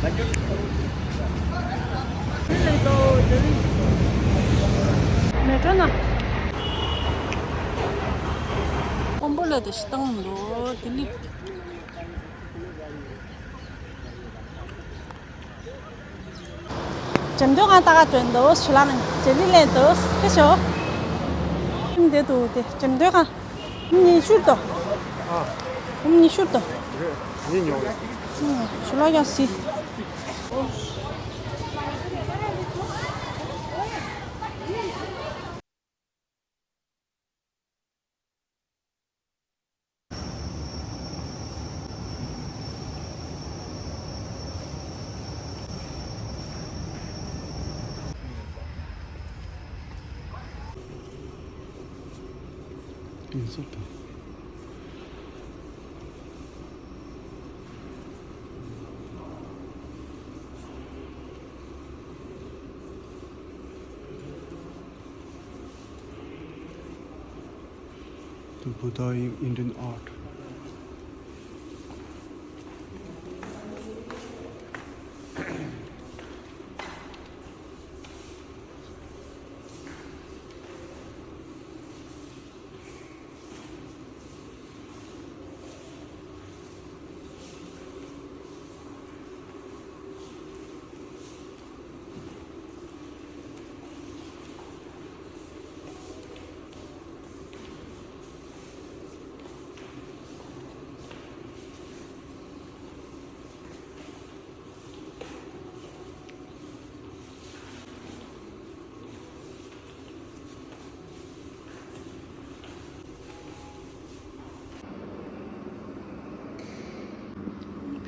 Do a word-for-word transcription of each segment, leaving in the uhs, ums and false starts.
མེ་ཏྲོ་ན། ཀོང་པོ་ལ་དེ་ཤི་སྟངས་འདུག་དེ་ལི། འགྲེམས་སྟོན་ཁང་ལྟ་ག་འགྲོ་འདུག་ཞུ་ལ་ནི་ཇེ་ལི་ལེན་འདུག་ཁྱེད་ཤོག་ཨུམ་དེ་འདུག་དེ་འགྲེམས་སྟོན་ཁང་། ཨུམ་ཉི་ཤུར་དོ། ཨུམ་ཉི་ཤུར་དོ། ཞུ་ལ་ཡང་སི། The Buddha in Indian art.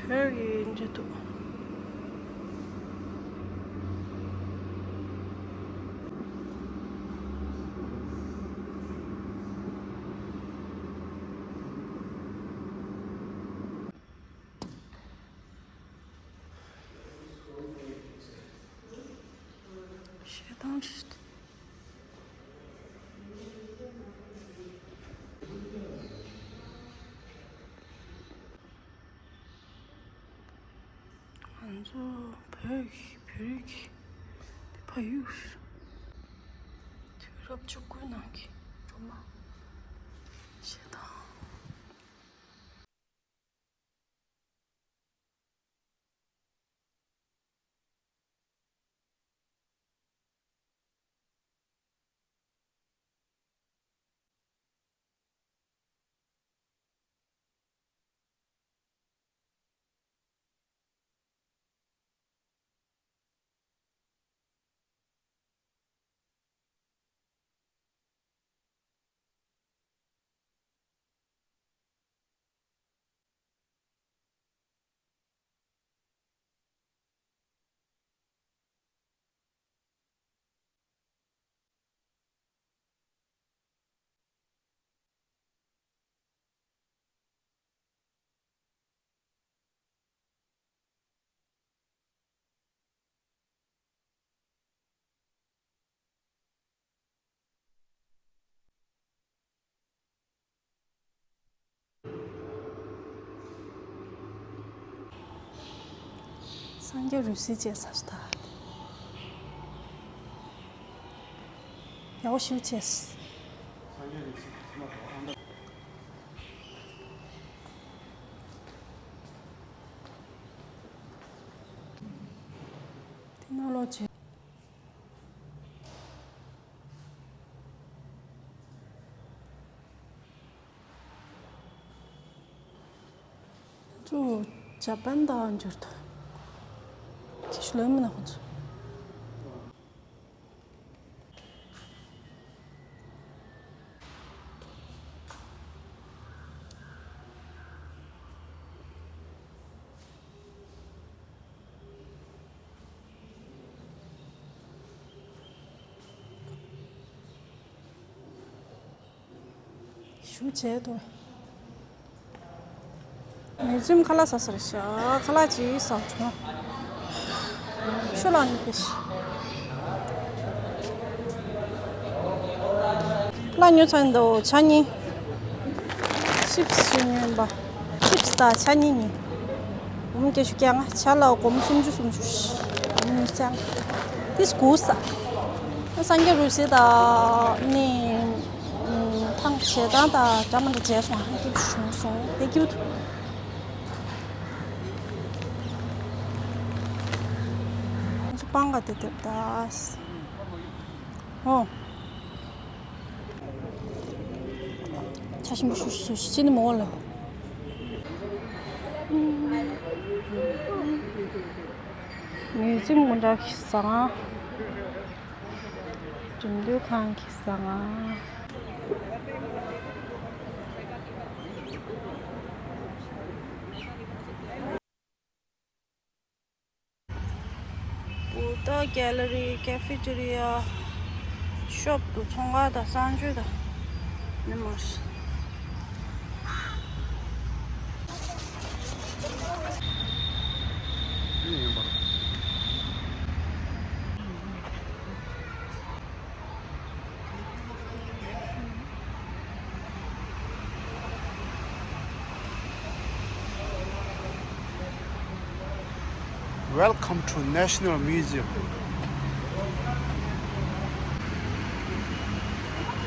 བོད་ཀྱི་འབྲི་དུ། ཞེ་སྡང་ཞིག་ང་ཚོ་བོད་ཀྱི་བོད་རིགས་ཀྱི་ཕ་ཡུལ་དུས་རབས་བཅུ་དགུའི་ནང་གི་སྒྲོལ་མ་ཞེ་སྡང་། སངས་རྒྱས་རིང་བསྲེལ་བཅས་ས་ཞིག་ད། ཡག་པོ་ཞིག་བྱས། དེ་ནང་ལོགས་བྱས། ཚོ་ཇ་པན་དང་འབྱོར་ཐོ། ཅི་ཞུ་ལོས་མི་ན་ཁོ་ཚོ། ཞུ་བྱས་ཏོ། མི་ཚུམ་ཁ་ལག་ཟ་ས་རེད་ཤག་ཁ་ལག་ཅིག་ཟ་བྱུང་། ཤོ་ལག་ནི་པེ་ཤི། ཁ་ལག་ཉོ་ཚར་འདུག་ཇ་གཉིས། ཅིབ་སི་ཞིག་ཉོས་པ། ཅིབ་སི་དང་ཇ་གཉིས་ཉོས། སྒོར་མོ་བརྒྱད་ཅུ་བརྒྱ་ལྔ། ཇ་ལ་སྒོར་མོ་སུམ་ཅུ་སུམ་ཅུ། སྒོར་མོ་ཉི་ཤུ་རྩ་ལྔ། འདི་སྒུག་ས། སངས་རྒྱས་རུ་སི་དང་ནི་ཐང་ཞེ་སྡང་དང་འདྲ་མི་འདྲ་བྱས་སོང་། ཧ་ཀྱུ་བྱུང་སོང་། ཧ་ཀྱུ། ང་ཚོ་སྤང་ག་དེ་དེབ་ད། ཨོ། ཆ་ཞིམ་པོ་ཞུ་ཞུ་ཞུ་ཅི་ནི་མོ་ལ། མིའུ་ཛིམ་སྐུ་འདྲ་གི་ཟ་ང་། འགྲིམ་འགྲུལ་ཁང་གི་ཟ་ང་། བུདྡྷ་གྷལ་ལེ་རི། ཀེ་ཕེ་ཊེ་རི་ཡ། ཤོབ་འདུག་ཚོང་ཁང་དང་གསང་སྤྱོད་དང་། ནི་མ་རེད། Welcome to National Museum.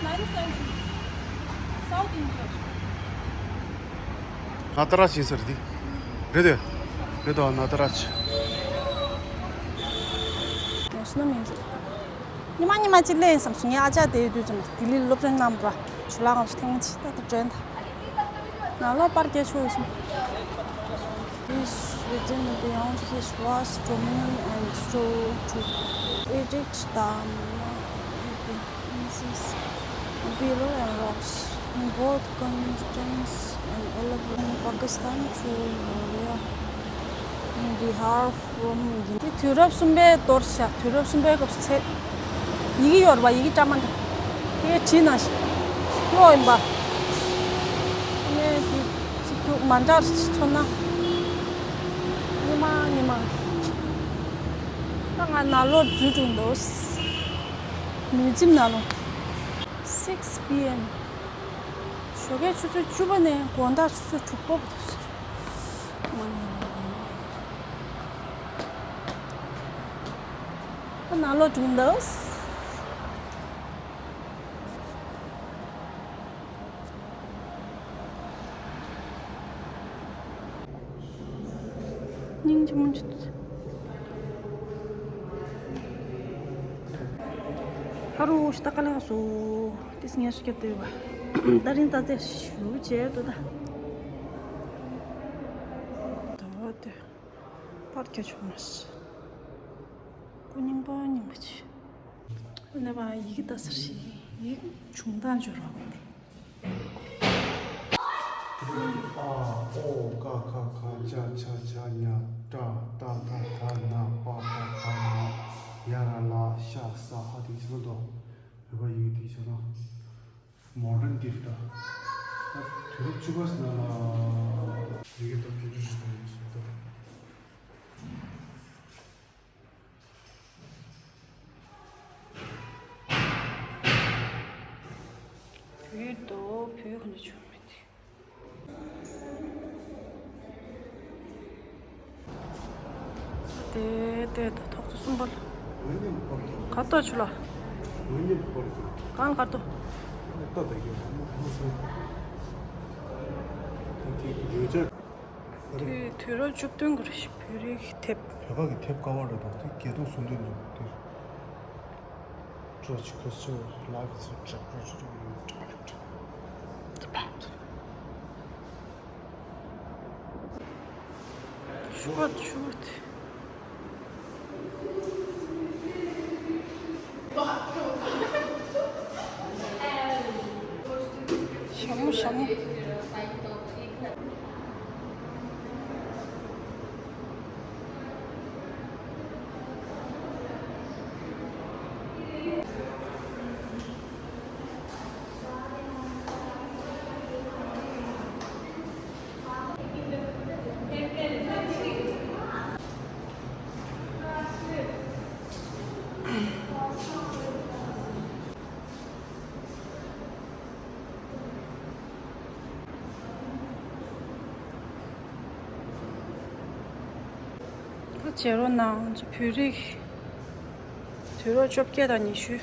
Ninth century. South India. ནཱ་ད་རཱཇ་ཡིན་ས་རེད་དེ། རེད་དེ། རེད་དོ། ནཱ་ད་རཱཇ། National Museum. ཉི་མ་ཉི་མ་གཅིག་ལེན་བསམ་སོང་། ངའི་ཨ་ཅག་དེའི་དུས་ཙམ་ལྡི་ལིར་སློབ་སྦྱོང་གནང་བ། ཞུ་ལག་ང་ཚོ་ཐེངས་མ་གཅིག་ད་ལྟ་འགྲོ་ཡིན་ད། ནང་ལོགས་པར་སྐད་ཆོག་ཡོད་སོང་། This within beyond his vast dominion and store to Egypt, the Nile, pillow and rocks, in both Constance and Aleppo, in Pakistan to Moria, in Bihar དེ་དུས་རབས་གསུམ་པའི་མདོར་བཞག་དུས་རབས་གསུམ་པའི་སྐབས་སུ་ཚད། ཡི་གེ་ཡོད་རེད་པ། ཡི་གེ་བཀྲམ་མ་འདྲ། དེ་བྲིས་ན་ཤི། ཀློག་ཡིན་པ། ངས་དེ་ཚིག་རྒྱུགས་མ་འདྲ་ཚོར་ན། ཉི་མ་ཉི་མ། ད་ང་ནང་ལོགས་འཛུལ་འགྲོ་འདུག་མིའུ་ཛིམ་ནང་ལོགས། Six P M། ཞོགས་ཀའི་ཆུ་ཚོད་བཅུ་པ་ནས་དགོང་དག་ཆུ་ཚོད་དྲུག་པ་བར་དུ། ཨ། ནང་ལོགས་འགྲོ་གི་འདུག་སྙིང་རྗེ་མོ་ཅིག་ཧ་རུ་ཤི་ད་ག་ལ་སོ། ཏིས་ངལ་གསོ་རྒྱབ་བསྡད་ཡོད་པ། ད་རིང་ད་ཚེ་ཞུ་བྱས་འདུག་ད། ད་དེ་པར་རྒྱག་ཆོག་མ་སི། ཀུ་རྙིང་པ་རྙིང་པ་ཆེ། ཨ་ནེ་བ་ཡི་གེ་ལྟ་ས་ཞིག་ཡིག་བྱུང་སྟངས་འབྱོར་བ་འདི། ཨ་ཨོ་ཀ་ཁ་ག་ཇ་ཆ་ཇ་ཉ་ཏྲ་ཏ་ད་ད་ན་པ་པ་པ་ན་ཡ་ར་ལ་ཤ་ས་ཧ། དེ་ཚོ་དོ། རེད་པ། ཡི་གེ་དེ་ཚོ་ན། Modern gift ད། དུས་རབས་བཅུ་པ་ཟེར་ན་ལ། ཡི་གེ་དང་ཕན་ཚུན་ཞིག་ཡིན་སྲོལ་ད། བོད་དོ། བོད་ཁོ་ན་བྱུང་མེད་དེ། དེ་དེ་ད་ཐོག་ཚོ་གསུམ་པ་ལ། ག་ཏོ་ཆུ་ལ། གང་ག་ཏོ། དེ་དུས་རབས་བཅུ་བདུན་གྱི་རིགས་བོད་རིགས་ཀྱི་དེབ། བོད་པ་གི་དེབ་ཀ་བ་རེད་དོ། དེ་བརྒྱད་སྟོང་སུམ་སྟོང་འདུག་དེ། ཀྲོ་ཆུ་ཁོ་ཆུ་ལག་གི་ཚུར་ཀྲག་ཀྲོ་ཆུ་ཀྲག་ཀྲག་ཤུ་བ་ཤུ་བ། ཞྭ་མོ་ཞྭ་མོ། མཇལ་རོགས་གནང་། ང་ཚོ་བོད་རིགས་དུས་རབས་བཅོ་བརྒྱད་དང་ཉི་ཤུ།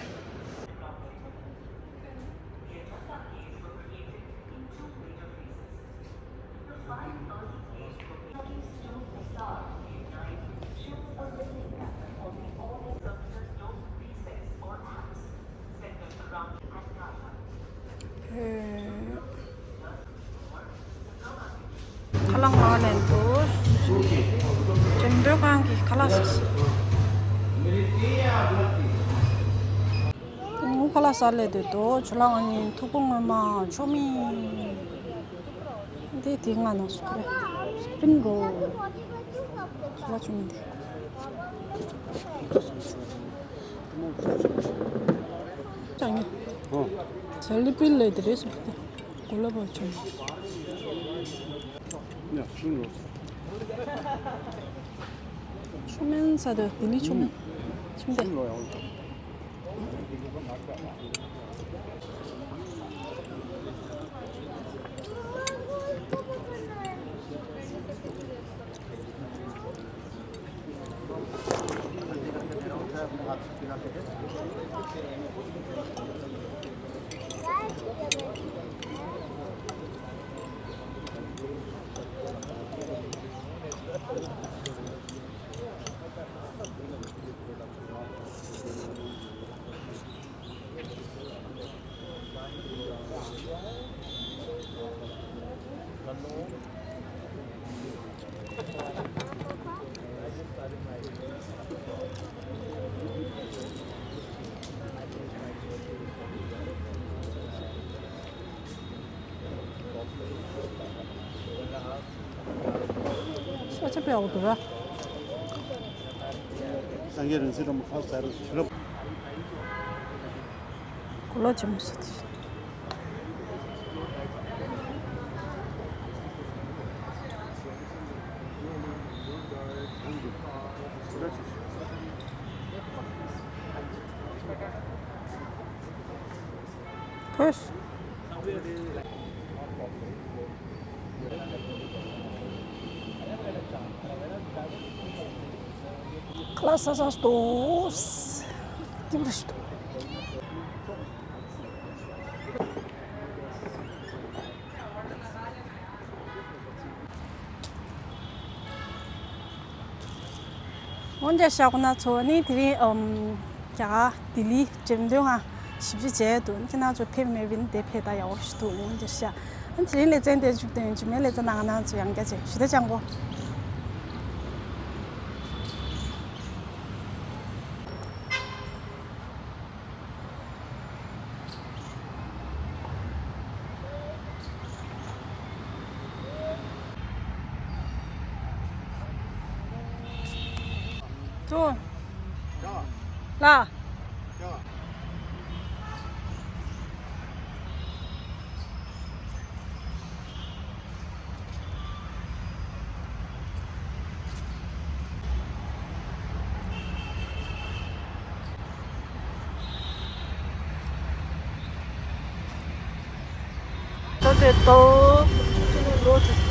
ཁ་ལག་མར་ལེན་འདུག་འགྲེམས་སྟོན་ཁང་གི་ཁ་ལག་ཟ་ཟ། ངུ་ཁ་ལག་ཟ་ལེ་དུ་དོ་ཆུ་ལ་ང་ཉིན་ཐུག་པོ་ངོ་མ་ཆོ་མི། འདི་དེ་ང་ནང་སུ་ཁ་རེ་སི་པིན་རོལ་ལ་ཆུ་མི་འདི། ཅང་ཉོ། ཨོ། ཇ་ལི་པི་ལེ་དེ་རེ་སུ་ཁ་གོ་ལ་པོ་ཆུ་མི། ཡ་སུ་རོ། ཆུ་མེན་ས་དེ་དེ་ནི་ཆུ་མེན། ཆུ་མེན་དེ། ཤ་ཆ་པའི་འོག་ཏུ་ར། སངས་རྒྱས་རིང་བསྲེལ་སྒྲོལ་མ་ཁ་ཟ་རུ་ཞུ་རབ། གོ་ལོ་ཆེན་མོ་ཟེར་ཏེ། ཕོས། ཁ་ལག་ཟ་ཟ་སྟོ། ཏིབ་རི་སྟོ། འོན་ཀྱང་ཤག་ན་ཚོ་ནི་དེ་རིང་ཨམ་རྒྱ་གར་ལྡི་ལི་འགྲེམས་སྟོན་ཁང་ཞིབ་འཇུག་བྱས་འདུག་ཁྱེད་རང་ཚོ་ཕེབས་མེད་པ་ཡིན་དེ་ཕེབས་ད་ཡག་པོ་ཞིག་འདུག་འོན་ཀྱང་ཤག་ཨ་དེ་རིང་ལེ་ཚན་དེ་མཇུག་སྟོན་རྗེས་མའི་ལེ་ཚན་ནང་ང་རང་ཚོ་ཡང་བསྐྱར་བྱས་ཞུ་དེ་ཅང་གོ། ཏུ། ལ། ཏོ་ཏེ་ཏོ། ཏོ་ཏེ་ཏོ།